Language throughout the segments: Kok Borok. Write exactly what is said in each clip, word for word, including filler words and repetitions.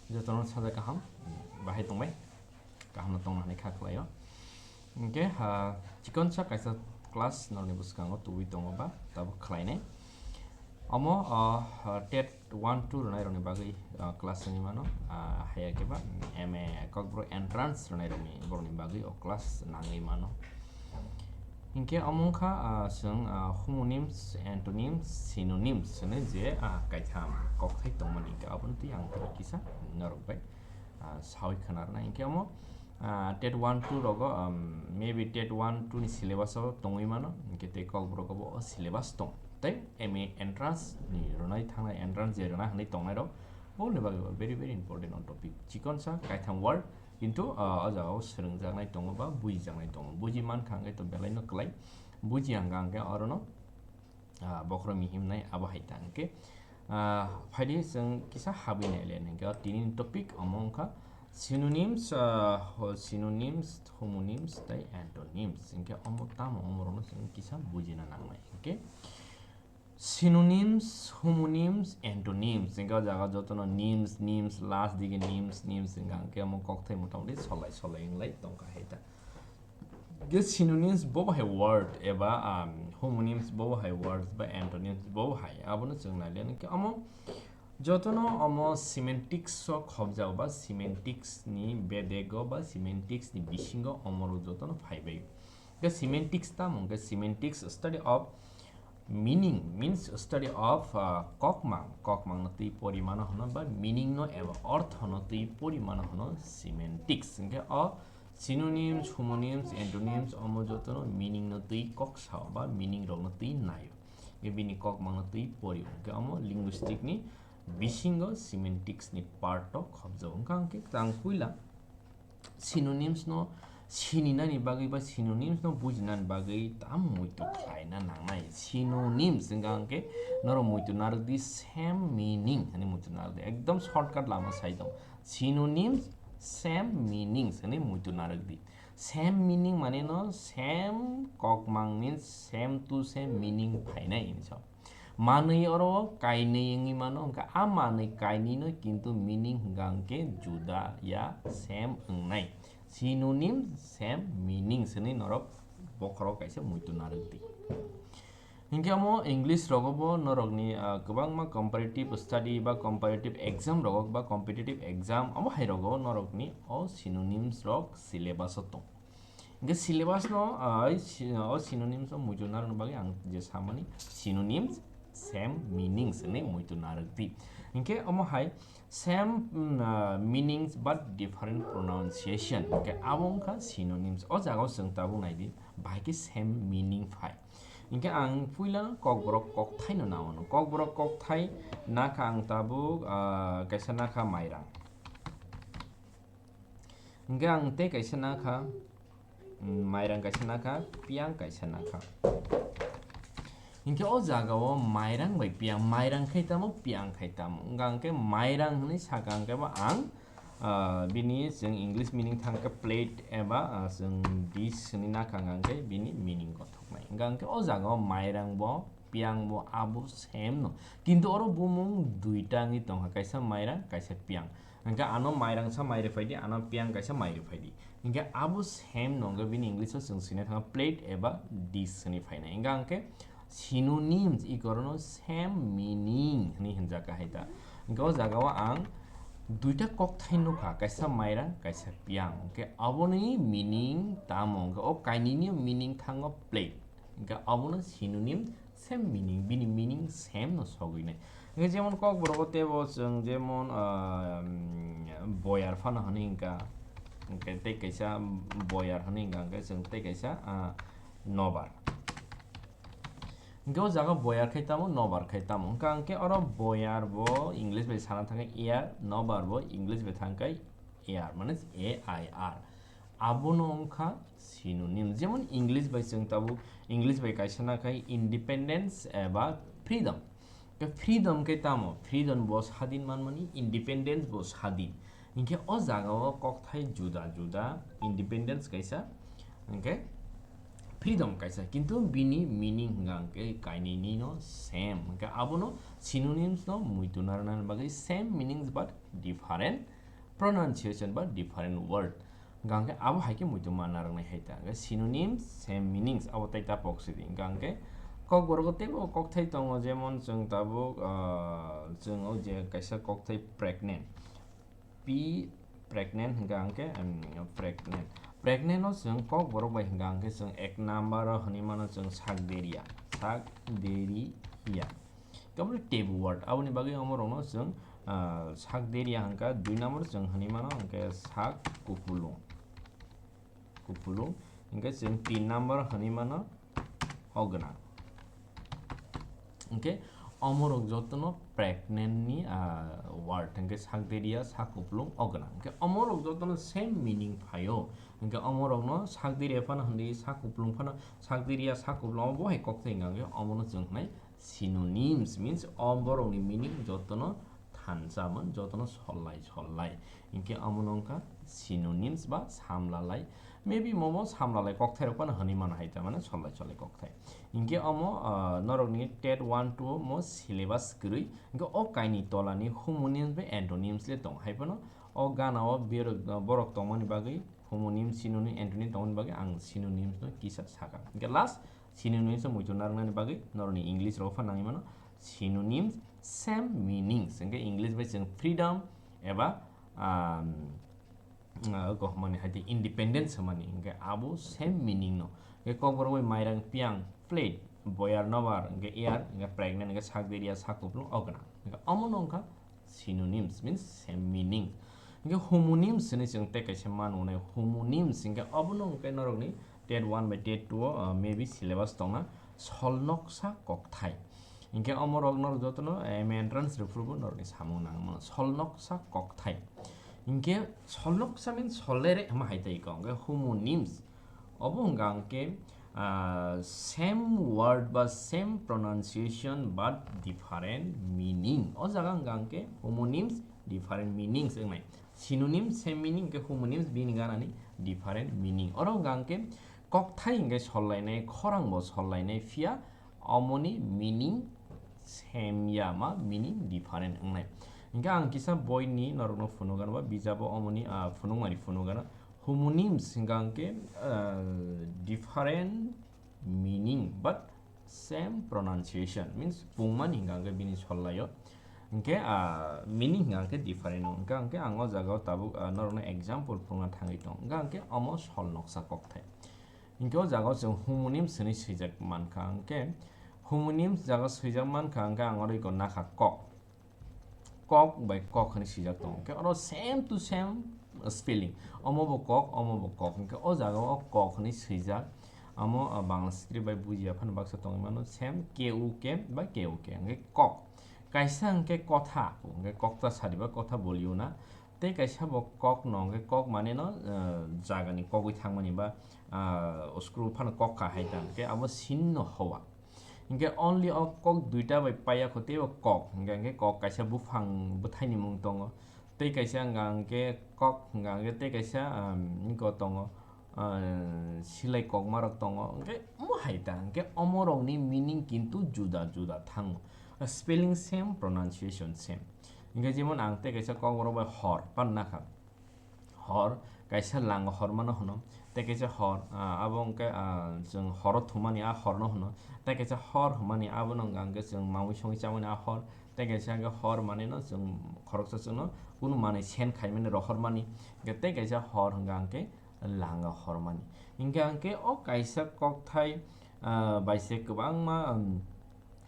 Jotono sajak kaham, bahai tongbai, kaham no tongna hinwi kha khlaio. Hinkhe, ah, chikonsa kaisa class norokni bwskango tubui tongo ba tabuk khlainai. Omo, ah, TET one two rwnairokni bagwi, ah, class wngwi mano, ah, haiya khe ba M A Kokborok entrance rwnairokni borokni bagwi o class nangwi mano. Hinkhe omo wngkha, ah, chwng, ah, homonyms, antonyms, synonyms hwnwi je, ah, kaitham kokthai tongmani, hinkhe aboni twi ang kisa norok bai, ah, sawi khna rwnai. Hinkhe omo, ah, TET one two rogo, um, maybe TET one two ni syllabus o tongwi mano, hinkhe tei Kokborok bo o syllabus tong. Tei M A entrance ni rwnai thangnai, entrance je rwna hinwi tongnai rok, boni bagwi bo very, very important o topic. Chikonsa kaitham word, kintu, ah, o jagao swrwngjaknai tongo ba bujijaknai tongo. Buji mankha hwnkhe to belai no kwlai. Bujiya hwnkha hwnkhe orono, ah, bokhorokni himnai abo hai ta hwnkhe. Ah, phaidi chwng kisa habwi naile hwnkhe o tini ni topic omo wngkha synonyms, ah, ho-, synonyms, homonyms tei antonyms. Hinkhe omo tamo omorokno chwng kisa bujina nangnai. Hinkhe synonyms, homonyms, antonyms. Hinkhe o jaga jotono nyms, nyms, last dige nyms, nyms hinkha hinkhe omo kokthai motamoti solai solai wnglai tongkha hai ta. Hinkhe synonyms bo bahai word eba, um, homonyms bo bahai words ba antonyms bo bahai. Abono chwng naile hinkhe omo jotono omo semantics o khobjao ba semantics ni bedego ba semantics ni bisingo omorok jotono phaibai. Hinkhe semantics tamo hinkhe semantics study of meaning means study of, uh, kokmang, kokmang no twi porimano hwno ba meaning no eba ortho no twi porimano hwno semantics. Hinkhe o synonyms, homonyms, antonyms omo jotono meaning no twi kok sao ba meaning rok no twi naio. Hinkhe bini kokmang no twi porio. Hinkhe omo linguistic ni bisingo semantics ni part o khobjao. Hinkhe ang puila synonyms no sininani bagwi ba synonyms no bujinani bagwi tamo muitu khlaina nangnai. Synonyms wngkha hwnkhe norok muitu narwkdi same meaning hwnwi muitu narwkdi. Ekdom shortcut lama sai tong. Synonyms same meanings hwnwi muitu narwkdi. Same meaning mane no same kokmang means same to same meaning phainai hinwi sao. Manwi oro kainwi wngwi mano, hwnkha a manwi kainwi no kintu meaning hwnkha hwnkhe juda ya same wngnai. Synonym same meaning hwnwi norok bokhorok kaisa muitu narwkdi. Hinkhe omo English rogo bo norokni, ah, kwbangma comparative study ba comparative exam rogo ba competitive exam omo hai rogo norokni o synonyms rok syllabus o tong. Hinkhe syllabus no, ah, si-, o synonyms o muitu narwkna bagwi ang je samani synonyms same meanings hwnwi muitu narwkdi. Hinkhe omo hai same, mm, ah, meanings but different pronunciation. Hinkhe abo wngkha synonyms. O jagao chwng tabuk naidi, bahai khe same meaning phai. Hinkhe ang puila kokborok kokthai no nao no. Kokborok kokthai nakha ang tabuk, ah, kaisa nakha mairang. Hinkhe ang tei kaisa nakha, mm, mairang kaisa nakha, piyang kaisa nakha. Hinkhe o jagao mairang bai piyang, mairang khai tamo, piyang khai tamo. Wngkha hwnkhe mairang hwnwi sakha hwnkhe bo ang, ah, bini chwng English meaning thangkhe plate eba, ah, chwng dish hwnwi nakha hwnkhe bini meaning kothoknai. Wngkha hwnkhe o jagao mairang bo, piyang bo abo same no. Kintu oro bumung duita wngwi tongkha, kaisa mairang, kaisa piyang. Hingke ano mairang sa mai rwphai di, ano piyang kaisa mai rwphai di. Hingke abo same no hingke bini English o chwng swina thangkha plate eba dish hwnwi phainai. Hingke hingke synonyms i korono same meaning hwnwi hinjak kahai ta. Hingke o jaga o ang duita kokthai nukha, kaisa mairang, kaisa piyang. Hingke aboni meaning tamo? Hingke o kainwini meaning thango plate. Hingke abono synonym same meaning, bini meaning same no sogwi nai. Hingke jemon kokborok o tebo chwng jemon, ah, um, boyar phano hwnwi hingka, hingke tei kaisa boyar hwnwi hingka, hingke chwng tei kaisa, ah, nobar. Hingke o jaga boyar khai tamo, nobar khai tamo. Hingka hingke oro boyar bo English bai sana thangkhe air, nobar bo English bai thangkhe air, mane A I R. Abono wngkha synonym. Jemon English bai chwng tabuk, English bai kaisa na khai independence eba freedom. Ke freedom ke tamo? Freedom bo sadin manmani, independence bo sadin. Hingke o jaga o kokthai juda juda, independence kaisa, hingke freedom kaisa. Kintu bini meaning hingka hingke kainwini no same. Hingke abono synonyms no muitu narwna bagwi same meanings but different pronunciation ba different word. Hingkha hingke abo hai khe muitu ma narwknai hai ta. Hingke synonyms, same meanings, abo tai ta pok sidi. Hingkha hingke kokborok teibo kokthai tongo, jemon chwng tabuk, ah, chwng o je kaisa kokthai pregnant. P pregnant hingkha hingke, em, pregnant. Pregnant no chwng kokborok bai hingkha hingke chwng ek number o hwnwi mano chwng sakderia. Sakderia. Tabuk taboo word. Aboni bagwi omorokno chwng, ah, sakderia hingkha, dui number chwng hwnwi mano hingke sak kupulung. Kupulung. Hingke chwng tin number hwnwi mano o gwnang. Hingke omorok jotono pregnant ni, ah, word hingke sakderia, sak kupulung o gwnang. Hingke omorok jotono same meaning phaio. Hingke omorokno sakderia phano hwnwi, sak kupulung phano, sakderia, sak kupulung obo hai kokthai hingkha hingke omono chwng hwnai synonyms, means o borokni meaning jotono thansa man, jotono sollai sollai. Hingke omono wngkha synonyms ba samlalai. Maybe momo samlalai kokthairok phano hwnwi mano hai ta, mane sollai sollai kokthai. Hingke omo, ah, norokni tet one, two mo syllabus kwrwi. Hingke o kaini tolani homonyms bai antonyms le tong. Hai phano o gana o berok, borok tongmani bagwi homonym, synonym, antonym tongmani bagwi ang synonyms no kisa sakha. Hingke last synonyms no muitu narwknani bagwi norokni English rok phan nangwi mano. Synonyms, same meanings. Hingke English bai chwng freedom eba, um, uh, go hwnmani hai tei independence hwnmani. Hingke abo same meaning no. Hingke kokborok bai mairang, piang, plate, boyar, nobar, hingke air, hingke pregnant, hingke sakderia, sak kupulung, o gwnang. Hingke omo no wngkha synonyms, means same meaning. Hingke homonyms hinwi chwng tei kaisa ma nungnai. Homonyms hingke obono hingke norokni tet one bai tet two o, uh, maybe syllabus tongna, solnoksa kokthai. Hingke omorok norok jotono, eh, entrance rwphuru bo norokni samung nangmano. Solnoksa kokthai. Hingke solnoksa means sollere hama hai tai kok. Hingke homonyms. Obo hingka hingke, ah, same word ba same pronunciation but different meaning. O jaga hingka hingke homonyms different meanings wngnai. Synonym same meaning, hingke homonyms bini ganani different meaning. Oro hingka hingke kokthai hingke sollainai, khorang bo sollainai, phiya omoni meaning same ya ma, meaning different wngnai. Hingke ang kisa boi ni norokno phunukgano ba bijabo omoni, ah, phunukmani phunukgano. Homonyms hingka hingke, ah, different meaning but same pronunciation, means pungmani hingka hingke bini sollaio. Hingke, ah, meaning hingka hingke different wng. Hingka hingke ang o jaga o tabuk, ah, norokno example phunukna thangwi tong. Hingka hingke omo solnoksa kokthai. Hingke o jaga o chwng homonyms hinwi swijak mankha. Hingke homonyms jaga swijak mankha, hingke ang oro iko nakha kok. Kok bai kok hinwi swijak tongo. Hingke oro same to same spelling. Omo bo kok, omo bo kok. Hingke o jaga o kok hinwi swijak. Amo, ah, Bangla script bai bujiya phano baksa tongwi mano. Same K O K bai K O K. Hingke kok. Kaisa hingke kotha. Hingke kokta sadi ba kotha boliyo na. Tei kaisa bo kok no hingke kok mane no, ah, jagani kogwi thangmani ba, ah, scroll phano kok kha hai ta. Hingke abo sin no hoa. Hingke only o kok duita bai paiya kho tei o kok. Hingke, hingke kok kaisa buphang bwthaini mung tongo. Tei kaisa hingka hingke kok hingka hingke tei kaisa, um, hingko tongo, uh, silai kokmarok tongo. Hingke omo hai ta, hingke omorokni meaning kintu juda juda thango. Spelling same, pronunciation same. Hingke jemon ang tei kaisa kokborok bai hor pan nakha. Hor, kaisa langa hormano hwno, tei kaisa hor, ah, abo hwnkhe, ah, chwng horo thumani a horno hwno, tei kaisa hor hwnmani abono hwnka hwnkhe chwng mamui songwi chamani a hor, tei kaisa hwnkhe hor manwino chwng khoroksa chwngno kunu manwi sen khaimani rohormani, hwnkhe tei kaisa hor hwnka hwnkhe langa hormani. Hwnkhe hwnkhe o kaisa kokthai, ah, bai se kwbangma, um,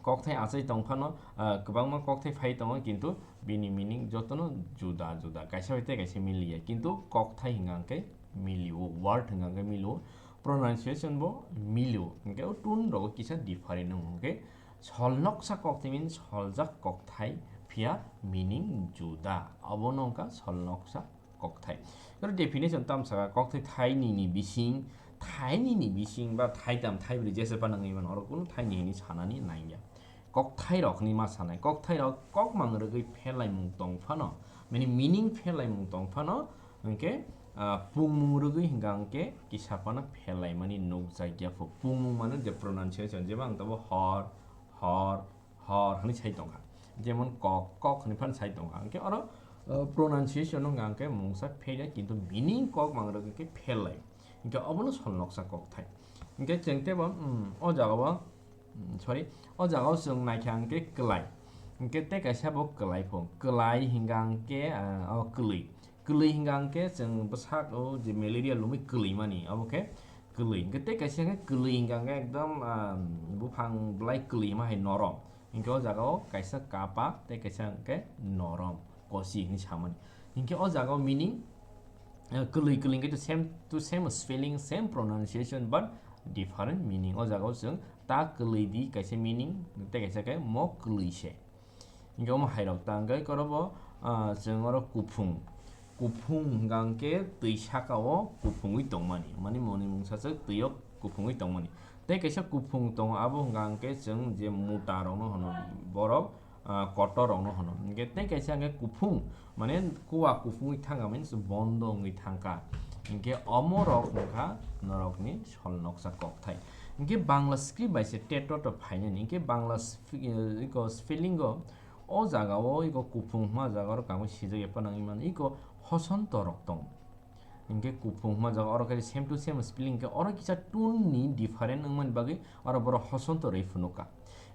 kokthai achai tong phano, ah, kwbangma kokthai phai tongo, kintu bini meaning jotono juda juda, kaisa bai tei kaisa miliya, kintu kokthai hwnka hwnkhe milio, word hwnka hwnkhe milio, pronunciation bo milio, hwnkhe o tune rogo kisa different wngo, hwnkhe sol noksa kokthai means soljak kokthai, phiya meaning juda, abono wngkha sol noksa kokthai. Oro definition tam saka, kokthai thainini bising, thainini bising ba thaitam, thaibrwi jesa phano wngwi mano, oro kunu thaini hwnwi sanani nangya. Kokthai rok hwnwi ma sanai, kokthai rok kokmang rwgwi pherlaimung tong phano, mani meaning pherlaimung tong phano, hwnkhe, ah, pungmung rwgwi hwnka hwnkhe kisa phano pherlaimani nukjakya pho. Pungmung mane je pronunciation, jeba ang tabuk hor, hor, hor hwnwi sai tongkha. Jemon kok, kok hwnwi phano sai tongkha. Hwnkhe oro, Uh, pronunciation no hwnkha hwnkhe mungsa pheya, kintu meaning kok mangrok hwnkhe phelai. Hwnkhe obono solnoksa kokthai. Hwnkhe chwng tebo, mm, o jagao, mm, sorry, o jagao chwng naikha hwnkhe kwlai. Hwnkhe tei kaisa bo kwlai pho. Kwlai hwnkha hwnkhe, ah, o kwlwi. Kwlwi hwnkha hwnkhe chwng bwsak o je malaria lumwi kwlwi mani, obo khe kwlwi. Hwnkhe tei kaisa hwnkhe kwlwi hwnkha hwnkhe ekdom, ah, buphang bwlai kwlwi ma hai norom. Hwnkhe o jagao kaisa kapak tei kaisa hwnkhe norom, kosi hinwi samani. Hwnkhe o jagao meaning, eh, kwlwi kwlwi hwnkhe to same, to same spelling, same pronunciation, but different meaning. O jagao chwng ta kwlwi di kaisa meaning, tei kaisa khe mo kwlwi se. Hwnkhe omo hairok ta hwnkhe korobo, ah, chwng oro kuphung. Kuphung hwnkha hwnkhe twi saka o kuphungwi tongmani. Mani moni mungsa se twi o kuphungwi tongmani. Tei kaisa kuphung tongo, abo hwnkha hwnkhe chwng je muta rokno hwno borok, ah, kotor rokno hwno. Hwnkhe tei kaisa hwnkhe kuphung, mane kua kuphungwi thangkha, means bondo wngwi thangkha. Hwnkhe omo rok wngkha norokni solnoksa kokthai. Hwnkhe Bangla script bai se tet to phainani. Hwnkhe Bangla sp-, iko spelling o, o jaga o iko kuphung hwnma jaga oro kangma sijak ya phano wngwi mano. Iko hosonto rok tongo. Hwnkhe kuphung hwnma jaga oro khe same to same spelling, hwnkhe oro kisa tone ni different wngmani bagwi oro borok hosonto rwi phunukha.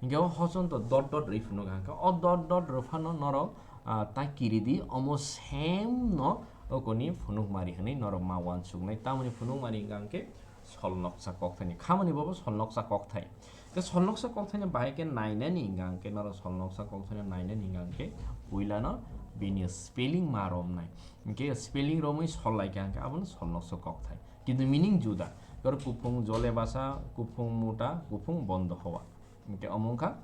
Hwnkhe o hosonto dot dot rwi phunukha. Hwnkhe o dot dot rw phano norok, ah, ta kiri di, omo same no okoni phunukmari hwnwi norok ma uansuknai. Tamoni phunukmari hwnkha hwnkhe solnoksa kokthaini. Khamani bobo solnoksa kokthai. Khe solnoksa kokthaini bahai khe nainani hwnkha hwnkhe norok solnoksa kokthaino nainani hwnkha hwnkhe puilano bini spelling ma romnai. Hwnkhe spelling romwi sol lai kha hwnkhe abono solnoksa kokthai. Kintu meaning juda. Khe oro kuphung jole basa, kuphung muta, kuphung bondo hoa. Hwnkhe omo wngkha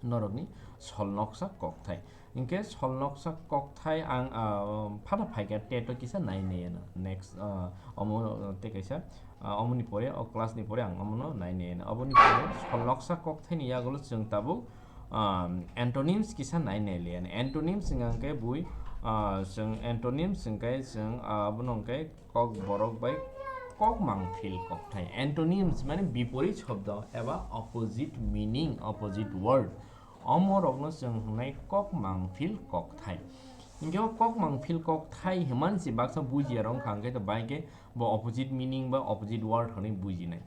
norokni solnoksa kokthai. Hwnkhe solnoksa kokthai ang, ah, phano phaikha tet o kisa nai nai ano. Next, ah, omo, ah, tei kaisa, ah, omoni pore, o class ni pore ang omono nai nai ano. Oboni pore solnoksa kokthaini yagulo chwng tabuk, ah, antonyms kisa nai nai le ano. Antonyms hwnkha hwnkhe bui, ah, chwng antonyms hwnkhe chwng, ah, abono hwnkhe Kokborok bai kokmangphil kokthai. Antonyms mane biporit shobdo eba opposite meaning, opposite word. Omorokno chwng hwngnai kokmangphil kokthai. Hinkhe o kokmangphil kokthai hwnmani se baksa bujiyarok wngkha, hinkhe to bai khe bo opposite meaning ba opposite word hwnwi bujinai.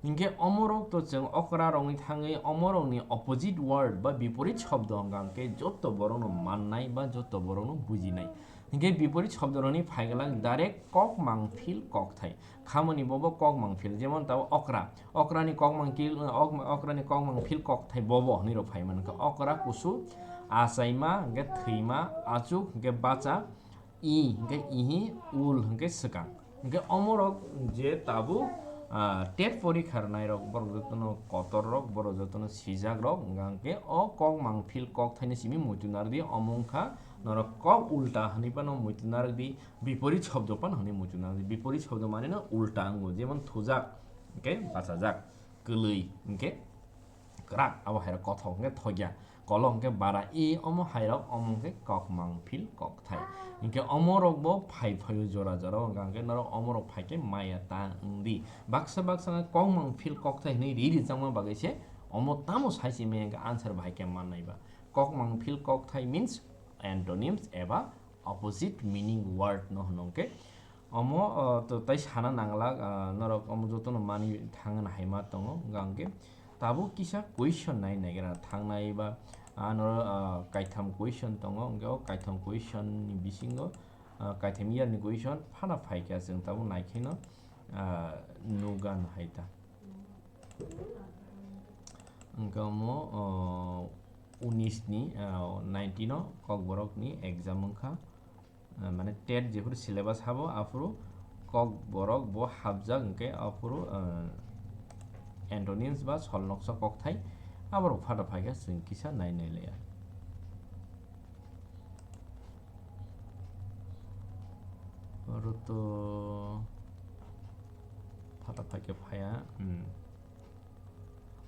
Hinkhe omorok to chwng okra rokni thangwi omorokni opposite word ba biporit shobdo wngkha, hinkhe joto borokno mannai ba joto borokno bujinai. Hinkhe biporit shobdorokni phaigwlak direct kokmangphil kokthai. Khamoni bobo kokmangphil, jemon tabuk okra. Okrani kokmangphil, ok-, okrani kokmangphil kokthai bobo hwnwi rok phai mankha. Okra kusu, achaima, hinkhe thwima, achuk, hinkhe bacha, i, hinkhe ihi, ul, hinkhe swkang. Hinkhe omorok je tabuk, ah, tet porikha rwnairok, borok jotono kotorrok, borok jotono sijakrok, hinkhe o kokmangphil kokthaini simi muitu narwdi, omo wngkha norok kok ulta hwnwi phano muitu narwkdi, biporit shobdo phano hwnwi muitu narwkdi. Biporit shobdo maneno ulta wngo, jemon thujak, hinkhe bachajak, kwlwi, hinkhe kwrak, abo hairok kothok, hinkhe thokya. Kolok hwnkhe bara i, omo hairok, omo hwnkhe kokmangphil kokthai. Hinkhe omorokbo phai phaio jora jora o, hwnkha hwnkhe norok omorok phaikhe maya ta wngdi. Baksa baksa kokmangphil kokthai hwnwi ri rijak ma bagwi se omo tamo sai se maya hwnkhe answer bahai khe mannai ba. Kokmangphil kokthai means antonyms eba opposite meaning word no hwno hwnkhe. Omo, o, to tai sana nanglak, ah, norok omo jotono manwi thangna hai ma tongo, hwnkha hwnkhe tabuk kisa question nai naigra thangnai ba, ah, norok, ah, kaitham question tongo, hwnkhe o kaitham question ni bisingo, ah, kaitham year ni question phana phaikha, chwng tabuk naikheno, ah, nugan hai ta. Hwnkhe omo, o, unis ni, ah, nineteen o Kokborok ni exam wngkha. Ah, mane tet jephuru syllabus habo, aphuru Kokborok bo hapjak, hinkhe aphuru, ah, antonyms ba solnoksa kokthai aborok phata phaikha, chwng kisa nai nai laiya. Oro to phata phaikhe phaiya, hmm.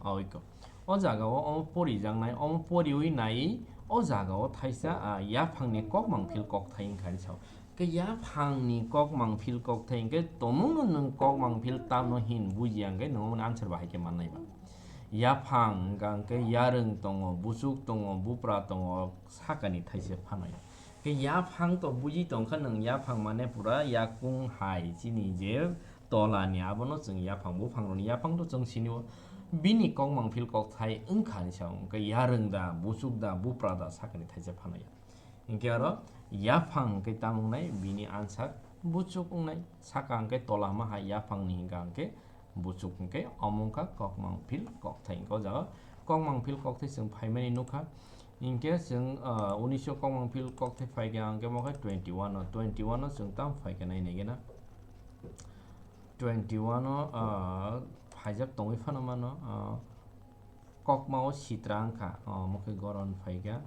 Oiko. O jagao omo porijaknai, omo poriwi nai, o jagao thaisa, ah, yaphangni kokmangphil kokthai wngkha hinwi sao. Khe yaphangni kokmangphil kokthai hinkhe tomungno nwng kokmangphil tamno hin bujiya hinkhe nwng omoni answer bahai khe mannai ba. Yaphang hwnkha hinkhe yarwng tongo, buchuk tongo, bupra tongo, sakani thaise phanai. Yaphang to buji tongkha nwng, yaphang mane pura yakung hai chini je tola ni, abono chwng yaphang, buphang rokni yaphang to chwng sinio. Bini kokmang phil kokthai wngkha ni sao, hwnkhe yarwng da, buchuk da, bupra da sakani thaisa phano ya. Hinkhe aro yaphang hwnkhe tamo wngnai, bini ansak buchuk wngnai, saka hwnkhe tola ma hai yaphang ni hinkha hwnkhe buchuk hwnkhe omo wngkha kokmang phil kokthai. Hwnkhe o jaga kokmang phil kokthai chwng phaimani nukha. Hinkhe chwng, ah, unisho kokmang phil kokthai phaikha hwnkhe mo khe twenty one o, twenty one o chwng tamo phaikha nai naigena. Twenty one o, ah, phaijak tongwi phano mano, ah, kokma o sitra wngkha, ah, omo khe goron phaikha.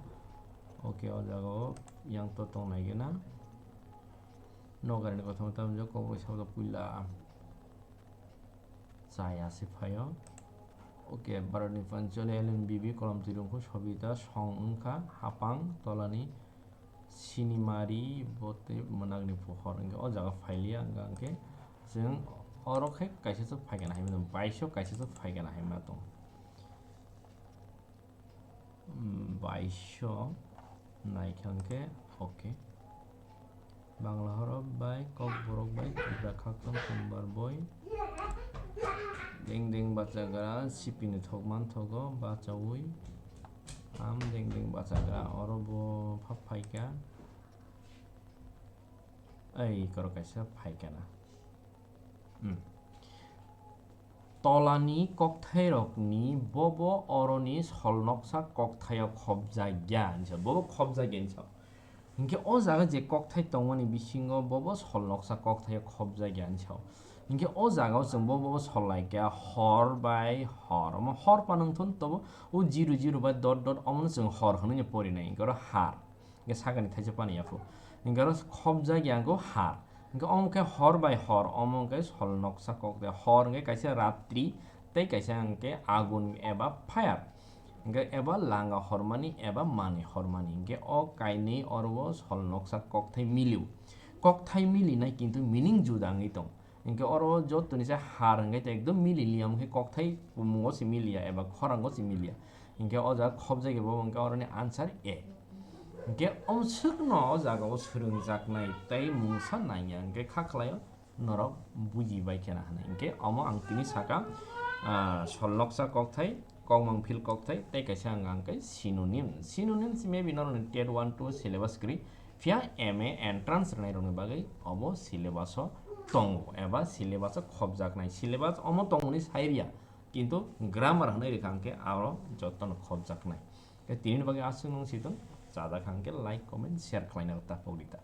Okay, o jaga o yang to tong naigena. Nogarini kothoma tamjak kokbai sabda puila. Chaya se phaio. Okay, Bharatni Panchali, L N B B, Kolom Tirungkhu, Sobita, Song wngkha, Hapang, Tolani, Sinimari, Bote, Mwnakni Pohor. Hwnkhe o jaga phailiya, hwnkha hwnkhe chwng oro khe kaisa se phaikha na hai mano, baiso kaisa se phaikha na hai mano tong. Hmm, baiso naikha hwnkhe, okay. Bangla horok bai, Kokborok bai, Tripura khakchang Kumbar boi. Deng deng bachagra, sipini thok manthogo, bachaui. Am deng deng bachagra, oro bo phak phaikha. Ei, korok kaisa phaikha na. Hmm. Tolani kokthairokni bobo oroni sol noksa kokthaio khopjakya hinsa, bobo khopjakya hinsa. Hinkhe o jaga je kokthai tongmani bisingo bobo sol noksa kokthaio khopjakya hinsa. Hinkhe o jaga o chwng bobo sol laikha hor bai hor. Omo hor panwng thun tobo o zero zero bai dot dot omono chwng hor hwnwi porinai, hinkhe oro har. Hinkhe sakani thaisa pani yaphu. Hinkhe oro khopjak ya wngkha har. Hinkhe omo khe hor bai hor, omo hinkhe sol noksa kok de. Hor hinkhe kaisa ratri, tei kaisa hinkhe agun eba fire. Hinkhe eba langa hormani eba mani hormani. Hinkhe o kainwi oro o sol noksa kokthai milio. Kokthai milinai kintu meaning juda wngwi tong. Hinkhe oro jotoni se har hinkhe ekdom mili liya, hinkhe kokthai kumungo se miliya eba khorango se miliya. Hinkhe o jaga khopjagwi bo hinkhe oroni answer A. Hinkhe omswkno o jaga o swrwngjaknai tei mungsa nangya hinkhe kha khlaio norok buji bai khena hinwi. Hinkhe omo ang tini saka, ah, sol noksa kokthai, kokmang phil kokthai tei kaisa ang, ang khe synonym. Synonym se maybe norokni TET one two syllabus kwrwi. Phiya M A entrance rwnairokni bagwi obo syllabus-o tongo, eba syllabus-o khopjaknai. Syllabus omo tongmani sai rwya, kintu grammar hwnwi rwkha hwnkhe aro jotono khopjaknai. Khe tinini bagwi aswk nung si tong, chajak hwnkhe like, comment, share khlaina tapok di ta.